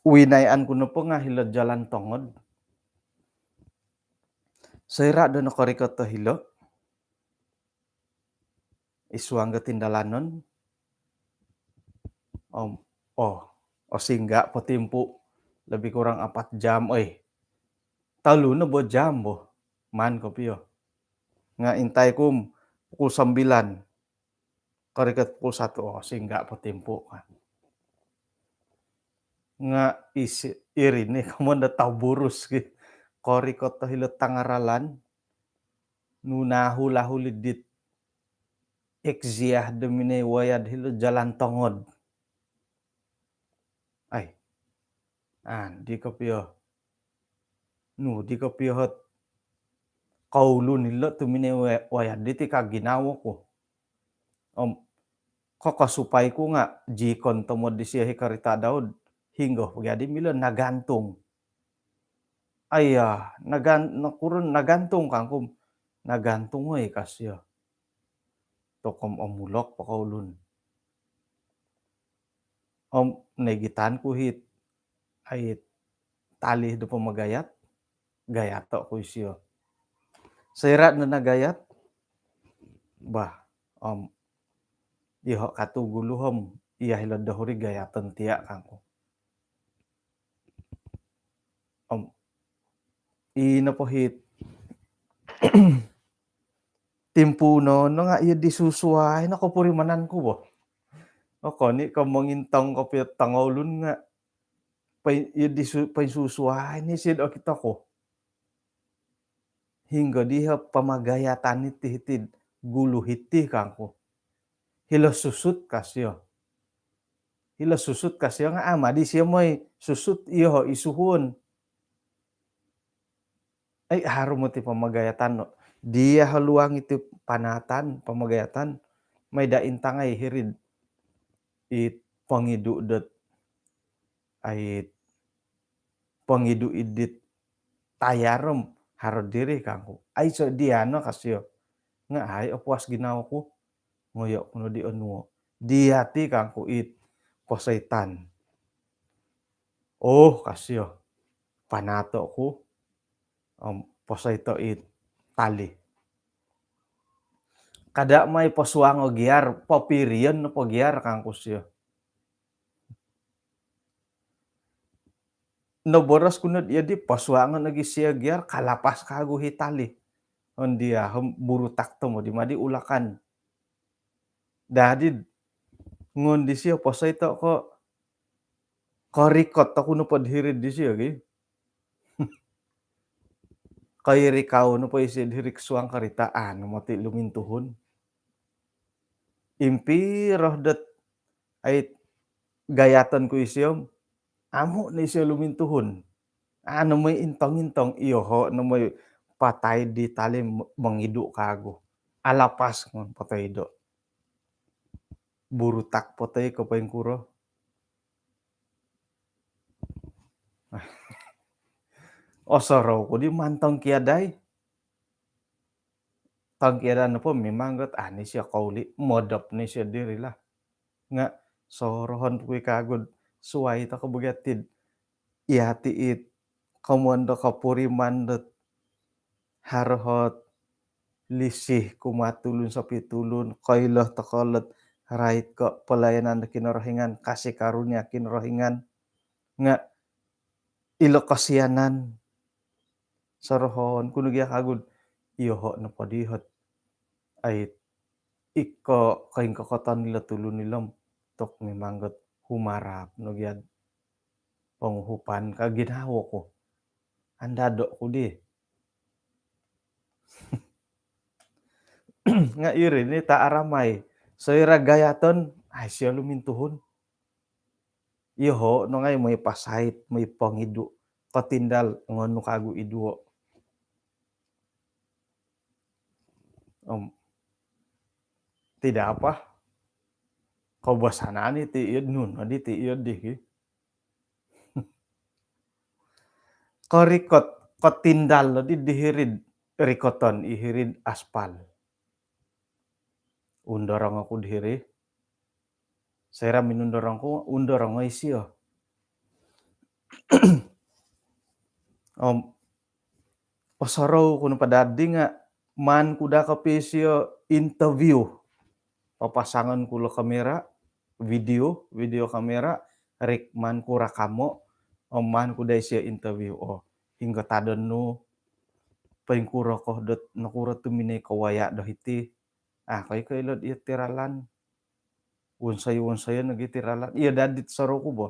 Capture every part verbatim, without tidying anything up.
winayaan ku nopo nga hilo jalan tongod. Soira do nokorikot do hilo, isuang do tindalanon. Om, oh, osingga po timpu, lebih kurang apat jam, oi. Tolu no bo jam bo. Maan kopio. Nga intai ku pukul sembilan. Korikot pukul satu, oh, singga po timpu kan. Nga isi, iri ni komoyon do tau burus ki. Korikot do hilo tangaralan, nunu hula-huli dit exit do minoi wayad hilo jalan tongod. Ai. An, di kopio. Nu, di kopio hot. Koulun ilo tu minoi wa-, wayad diti ka ginawo ku. Om, kokosupai ku nga, jikon tomod disio hi karita dau, hinggo po gia di milo nagantung. Aiya, nagan-, nokuro nagantung kangku. Nagantung oi kasio. Tokom omulok po koulun. Om, noigitan ku hit, ai, tali do pomogayat, gayato ku isio. Soira no nagayat, bah, om, iho katu gulu om, iya hilo dohuri gayaton tia kangku. Om, ino po hit. Timpu no, no nga iyo di susuai no kopurimanan ku bo. Okon i ko mongintong kopio tongoulun nga, pai-, iyo di su-, painsusuai ni sid okito ku. Hinggo diho pomogayatan iti hiti gulu hiti kangku. Hilo susut kasio. Hilo susut kasio nga ama disio moi susut iyo ho isuhun. Ai, haro moti pomogayatan no. Dia haluang iti panatan, pomogayatan. Mai da intangai hirid. It pongidu dot. Ai, pongidu idit tayar om haro diri kangku. Ai, so dia no kasio. Nga ai, opuas ginawo ku. Ngoyo ku no di onuo. Dia ti kangku it posoitan. Oh, kasio. Panato ku. Om, posoito it tali. Kada mai posuango giar, popirion nopo giar kangku sio. Noboros ku no dia di posuango nogi sio giar, kalapas kagu hi tali. On dia, om, burutak tomod i madi ulakan. Dadi, ngon disio posoito ko, korikot oku nopo dihiri disio gi. Koirikau nopo isio dihiri suang karita, anu moti lumintuhun. Impiro dot, ai, gayaton ku isio, amu no isio lumintuhun. Anu moi intong-intong, iyoho no moi patai di tali mongidu kagu. Alapas ngon patai do. Burutak patai ko poingkuro. Osorou ku di mantong kiadai. Tong kiadai nopo memang got ani sio kouli, modop ni sio diri lah. Nga sorohon pukui kagud suai toko bogatid. Iya ti it komondo kopuriman dot haro hot lisih kumaa tulun sopi tulun, koilo toko lot rait ko pelayanan do Kinorohingan, kasih karunia Kinorohingan, nga ilo kosianan sorohon ku nogi kagud, iyoho nopo di hot ai iko koingkokoton ilo tulun ilo om tok memang got humarap nogi ad ponguhupan ka ginawo ku. Andado ku di. Nga iri ni ta aramai. Soira gayaton, ai sio lumintuhun. Iyoho no ngai moi pasait, moi pongidu. Kotindal ngonu kagu iduo. Om, tidak apa. Kobosanan iti iyo, nunu di ti iyo di ki. Korikot, kotindal di dihirid rikoton, ihirid aspal. Undorong oku dihiri. Soira minundorong ku, undorong o isio. Om osorou ku nopo daddi nga' maan ku daa kopio isio interview. Papasangon ku lo kamera, video, video kamera, rik maan ku rakamo', om maan ku daa isio interview. O, hinggo tadon nu, poingkuro ko dot nokuro tu minoi ko waya' do hiti. A' ko i' koilo'd iyo ti ralan. Wonsoi-wonsoyon nogi ti ralan. Iyo daddi't sorou ku bo.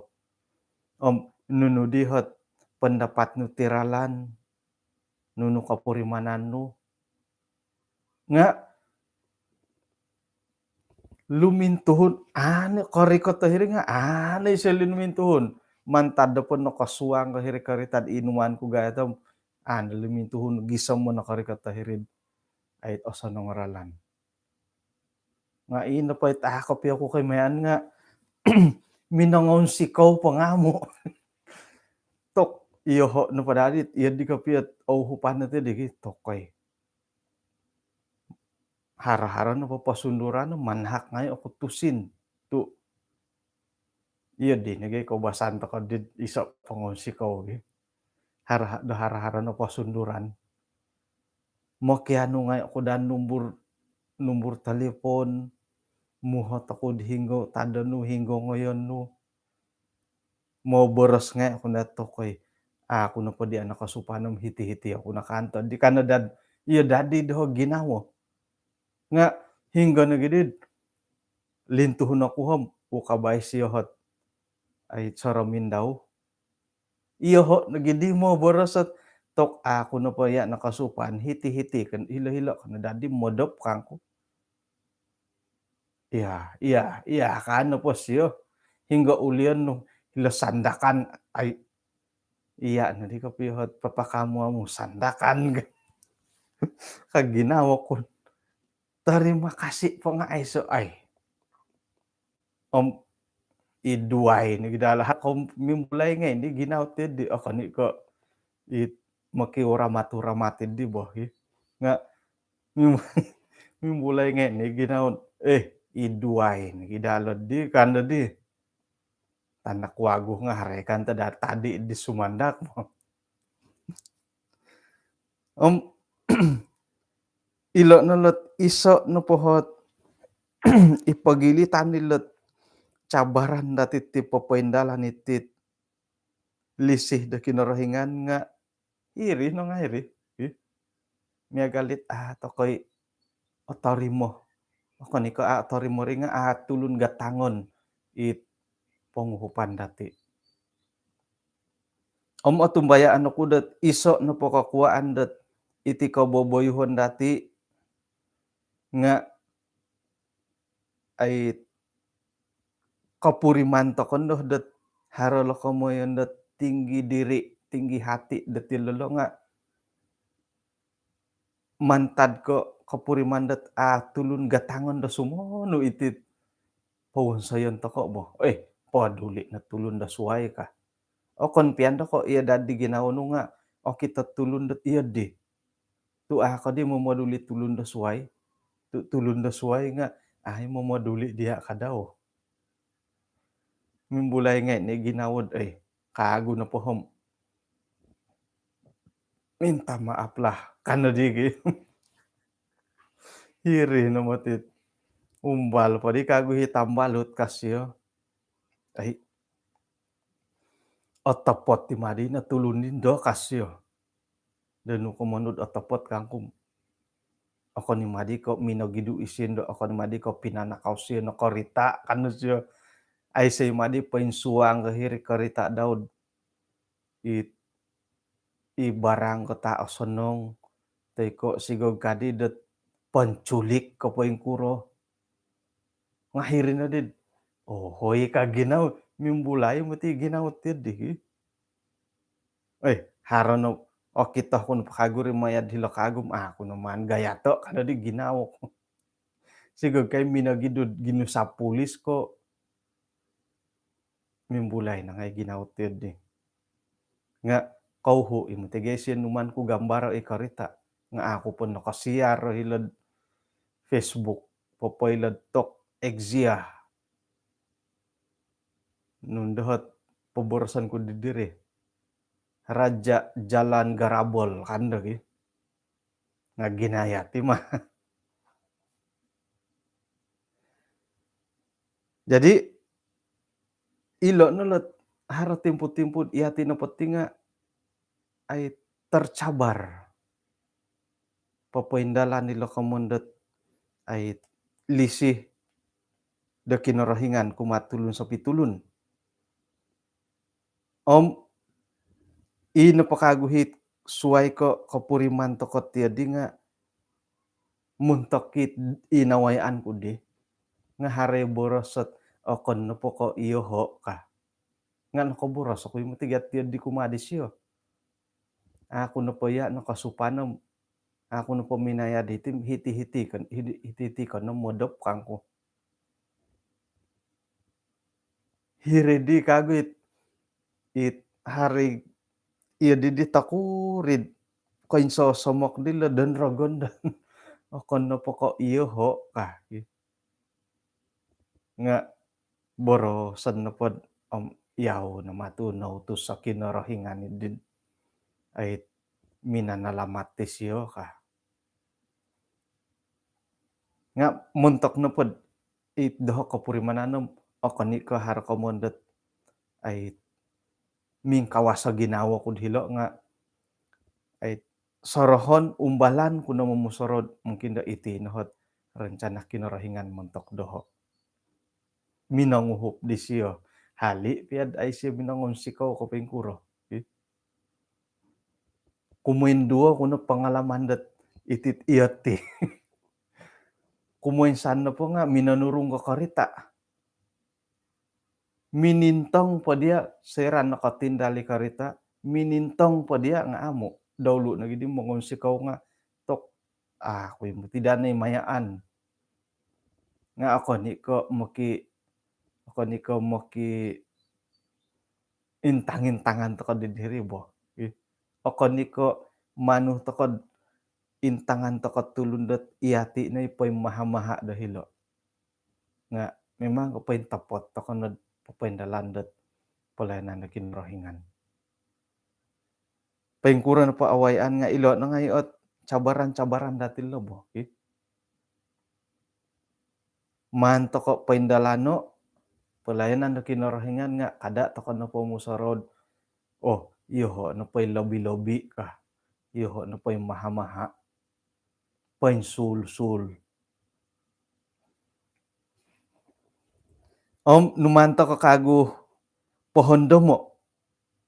Om nunu di hot pendapat nu ti ralan, nunu kopurimanan nu. Nga' lumintuhun, a' no korikot do hiri nga' a' no isio lumintuhun. Mantad do po nokosuang ko hiri korita'd inuman ku gaya' tom, a' no lumintuhun gisom monokorikot do hiri'd ai osonong ralan. Nga' ino po it a' kopio ku koimayaan nga' minongounsikou po nga' amu'. Tok, iyoho' nopo daddi't iyo di kopio't ouhupan no ti di gi, tok oi. Haro-haro nopo posunduran no manahak ngai' oku tusin tu' iyo di nogi koubasan toko' di iso' pongounsikou gi. Haro-, do haro-haro no posunduran. Mokianu ngai' oku daa numbur, numbur talipon, muhot oku'd hinggo tadon nu, hinggo ngoyon nu. Moboros ngai' oku daa, tok oi. A' oku nopo di a' nokosupan om hiti-hiti oku no kaantod di, ka no dad, iyo daddi doho' ginawo. Nga' hinggo nogi di'd lintuhun oku om ukabai isio hot ai soromin dau. Iyoho' nogi di moboros ot, tok, a' oku nopo iya' nokosupan, hiti-hiti, kan hilo-hilo, ka no daddi modop kangku. Iya, iya, iya, ka nopo sio. Hinggo ulion nu, hilo Sandakan, ai. Iya' no di kopio hot papakamu-amu Sandakan. Ka ginawo ku. Tarima kasih po nga' aiso' ai. Om iduai ni gi daa lah, ko mimbulai ngai' ni ginawo ti di, okon i' ko' i mokiuramat-uramat di bo hi. Nga' mim-, mimbulai ngai' ni ginawo, eh, iduai ni gi daa lo di, ka no di. Tanak wagu nga' haro i' kan tadi, tadi di sumandak. Om ilo' no lot iso' nopo hot i pogilitan ilot cabaran dati' ti popoindalan iti't lisih do Kinorohingan nga' iri no ngai' ri. Ih. Miagal it a' toko' i' otorimo. Okon i' ko' a' otorimo ri nga' a' tulun gatangon it ponguhupan dati'. Om otumbayaan oku dot iso' nopo kokuwaan dot iti koboboyuhon dati' nga' ai kopuriman toko' no dot haro lo komoyon dot tinggi diri, tinggi hati dot ilo lo nga' mantad ko' kopuriman dot a' tulun gatangon do sumonu iti't powonsoyon toko' bo. Eh, poduli' no tulun do suwai ka. Okon pian do ko' iyo daddi ginawo nu nga' okito tulun dot iyo di. Tu' a' ko di momoduli' tulun do suwai. Tu' tulun do suwai nga' a' i' momoduli' diya' ka dau. Mimbulai ngai' ni ginawo'd, eh, kagu nopo om minta maaf lah, ka no di gi. Hiri no moti umbal po di kagu i' tambalut ka sio. Ai, otopot i' madi no tulun di ndo ka sio. Do nu komonu'd otopot kangku. Okon i' madi ko' minogidu' isio ndo, okon i' madi ko' pinanakau sio no korita', ka no sio. Aiso i' madi poinsuang ko hiri korita' dau'd i, i barang ko ta' osonong, toi ko' sigog kadi dot penculik ko poingkuro. Nga' hiri no di'd, ohoi, ka ginawo, mimbulai moti ginawo ti di. Eh, haro no okito ku no po kagu ri maya'd hilo kagu om a' ku no maan gayato', ka no di ginawo ku. Sigog kai minogidu'd ginusap pulis ko'. Mimbulai no ngai' ginawo ti di. Nga' kouhu' i' moti gai' sio numan ku gambaro' i korita'. Nga' a' ku po nokosiar hilo'd Facebook, popoilo'd tok Exia. Nunu doho't poboroson ku di diri. raja jalan garabol kan do gi. Nga ginayat i ma. Jadi ilo no lot haro timpu-timpu iyati nopo ti nga ai tercabar popoindalan ilo komon dot ai lisih do Kinorohingan kumaa tulun sopi tulun. Om i nopo kagu hiti suai ko kopuriman toko tiyo di nga montok it i nawayaan ku di nga haro i boros ot okon nopo ko iyoho ka. Nga nokoboros oku i moti gia tiyo di kumaa disio. Aku nopo iya nokosupan om aku nopo minaya di tim hiti-hiti kon hiti-hiti kon no modop kangku. Hiri di kagu it it hari iyo di di takurid koinsosomok di lo don rogon don. Okon nopo ko iyoho ka. Nga boroson nopo om iyau no matu noutus o Kinorohingan i di ai minanalamat disio ka. Nga montok nopo it doho kopurimanan om okon i ko haro komon dot ai mingkawaso ginawo ku di hilo nga ai sorohon umbalan ku no momusorou mungkin do iti no hot rencana Kinorohingan montok doho. Minonguhup disio hali piad ai sio minongonsikou ko poingkuro. Kumoinduo ku no pangalaman dot itit iyoti. Kumoinsan nopo nga minonurung ko karita. Minintong po dia soira nokotindal i karita, minintong po dia nga amu. Daulu nogi di mongonsikou nga tok aku i moti danai mayaan. Nga okon i ko moki okon i ko moki intang-intangan toko di diri bo. Okon i ko manu toko intangan toko tulun dot iyati no i poimaha-maha do hilo. Nga memang ko pointopot toko no popoindalan dot pelayanan do Kinorohingan. Poingkuro nopo awayaan nga ilo no ngai ot cabaran-cabaran dati lo bo. Maan toko poindalano pelayanan do Kinorohingan nga kada toko nopo musorou oh iyoho nopo i lobi-lobi ka, iyoho nopo i maha-maha, poinsul-sul. Om numaan toko kagu pohondomo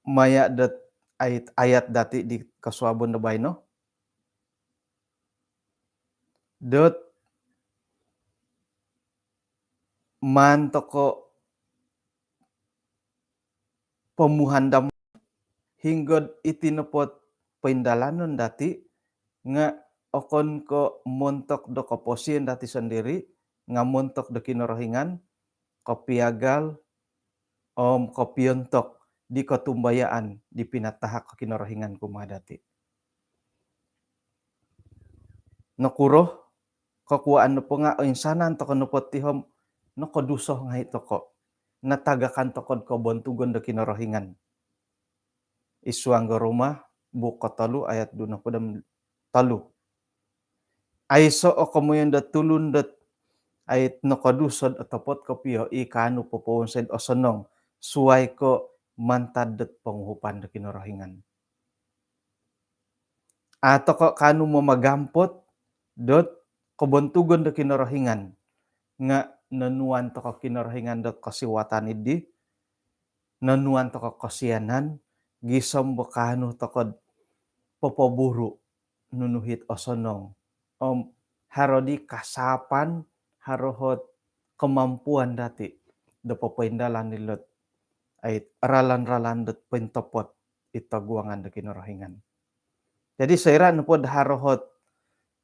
maya dot ayat-ayat dati di kosuabon do baino dot maan toko pomuhandam hinggod iti nopo poindalanon dati nga okon ko montok do koposion dati sondiri nga montok do Kinorohingan, kopiagal om kopiontok di kotumbayaan di pinatahak Kinorohingan kumaa dati. Nokuro kokuaan nopo nga oinsanan toko nopo ti om nokoduso ngai toko, natagakan toko do kobontugon do Kinorohingan. Id suang do Roma buuk kotolu ayat duo nohopod om tolu. Aiso o komoyon do tulun dot ai nokoduso do otopot kopio i kaanu popowonsoi do osonong suai ko mantad dot ponguhupan do Kinorohingan. A toko kaanu mamagampot dot kobontugon do Kinorohingan nga nonuan toko Kinorohingan dot kosiwatan idi, nonuan toko kosianan gisom bo kaanu toko do popoburu nunu it osonong om haro di kasaapan, haro ot kemampuan dati do popoindalan ilo ot ai ralan-ralan dot pointopot id toguangan do Kinorohingan. Jadi soira nopo do haro ot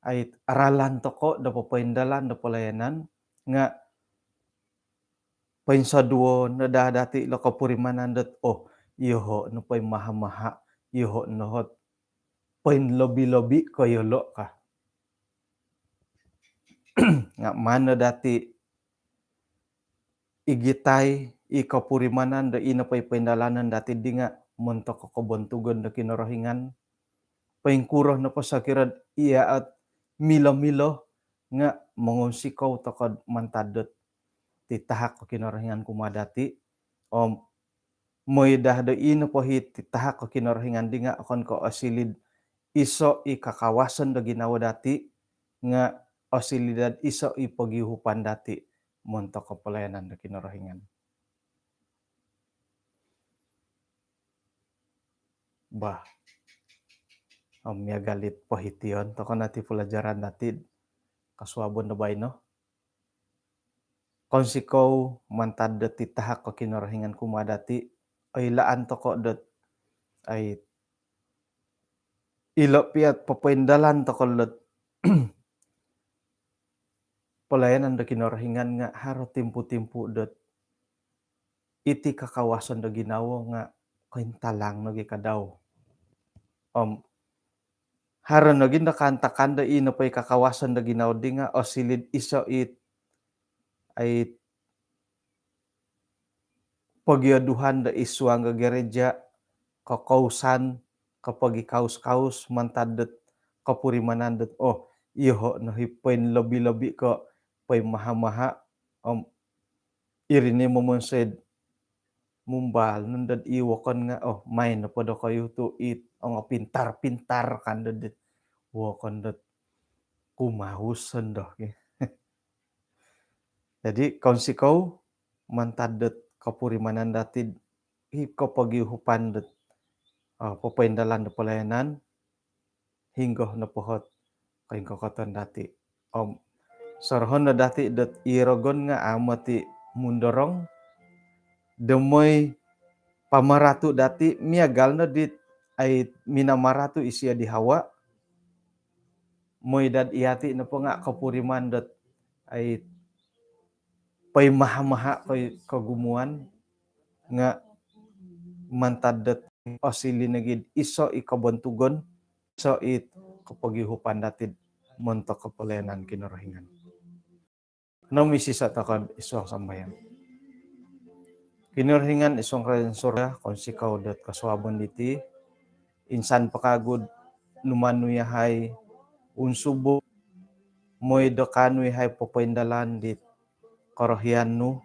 ai ralan toko do popoindalan do pelayanan nga poinsoduo no daa dati lo kopurimanan dot oh iyoho nopo i maha-maha, iyoho no ot poinlobi-lobi ko yolo ka. Nga maan no dati igitai i kopurimanan do i nopo i poindalanon dati di nga montok kobontugon do Kinorohingan. Poingkuro nopo sokiro iya ot milo-milo nga mongunsikou tokou mantad dot titahak ko Kinorohingan kumaa dati. Om mooi daa do ino po hi titahak ko Kinorohingan di nga okon ko osiliu do iso i kakawasan do ginawo dati, nga osiliu dot iso i pogiuhupan dati montok ko pelayanan do Kinorohingan. Bah, om miagal it pohition tokou no ti pelajaran dati kosuabon do baino. Kounsikou mantad dot titahak ko Kinorohingan kumaa dati, oilaan tokou dot ai ilo pia popoindalan tokou dot pelayanan do Kinorohingan nga haro timpu-timpu dot iti kakawasan do ginawo nga kointalang nogi kadau. Om haro nogi do kaantakan do ino po i kakawasan do ginawo di nga osiliu do iso it ai pogioduhan do id suang do gereja, kokousan, kopogikaus-kaus mantad dot kopurimanan dot, oh, iyoho no hi poinlobi-lobi ko poimaha-maha, om iri ni momonsoi do mumbal nondo dot i wokon nga, oh, main nopo dokoyu tu it ongopintar-pintar kan do dit wokon dot kumaus nondo. Jadi kounsikou mantad dot kopurimanan dati i kopogiuhupan dot, ah, popoindalan do pelayanan, hinggo nopo ot koingkokoton dati. Om sorohon no dati dot i rogon nga amu ti mundorong do mooi pamaratu dati miagal no dit ai minamaratu isio di Hawa. Mooi dot iyati nopo nga kopuriman dot ai poimaha-maha ko kogumuan nga mantad dot osiliu nogi do iso i kobontugon, iso i kopogiuhupan dati montok ko pelayanan Kinorohingan. Nom isiso tokou id suang sambayang. Kinorohingan id suang kerajaan surga, kounsikou dot kosuabon diti, insan po kagu do numanu yahai unsubung mooi do kaanu yahai popoindalan dit korohian nu,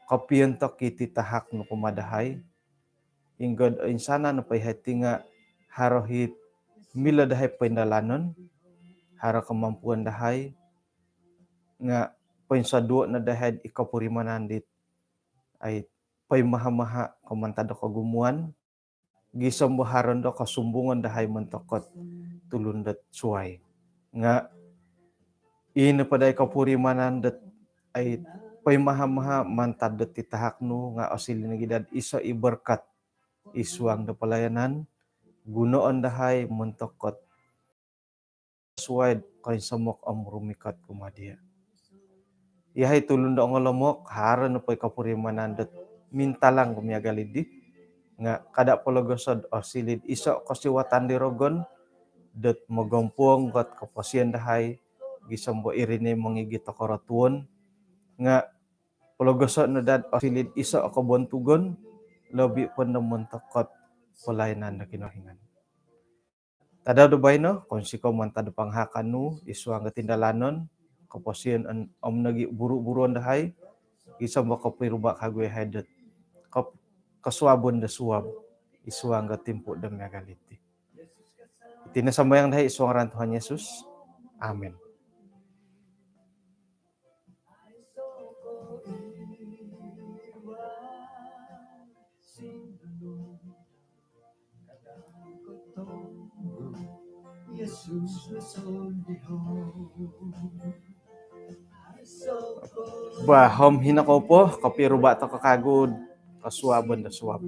kopiontok i titahak nu kumaa dahai, hinggo do insanan nopo yahai ti nga haro it milo dahai poindalanon, haro kemampuan dahai, nga poinsoduo no dahai i kopurimanan dit ai poimaha-maha ko mantad do kogumuan, gisom bo haro no do kosumbungon dahai montok ko tulun dot suai. Nga ino po dahai kopurimanan dot ai poimaha-maha mantad dot titahak nu nga osiliu nogi dot iso i berkat id suang do pelayanan, gunoon dahai montok ko suai do koinsomok om rumikot kumaa dia. Yahai tulun do ongolomok, haro nopo i kopurimanan dot mintalang ko miagal dii, nga kada pologoso do osiliu do iso kosiwatan di rogon dot mogompuong ko koposion dahai, gisom bo iri ni mongigit do korotuon, nga pologoso no dot osiliu do iso kobontugon, lobi po no montok ko pelayanan do Kinorohingan. Tadau do baino, kounsikou mantad do pangahakan nu id suang do tindalanon, koposion om nogi buru-buruon dahai, gisom bo kopiruba kagu yahai dot ko- kosuabon do suab id suang do timpu do miagal diti. Iti no sambayang dahai id suang ngaran Tuhan Yesus. Amin. Bah, om hino kou po, kopiruba tokou kagu do kosuabon do suab.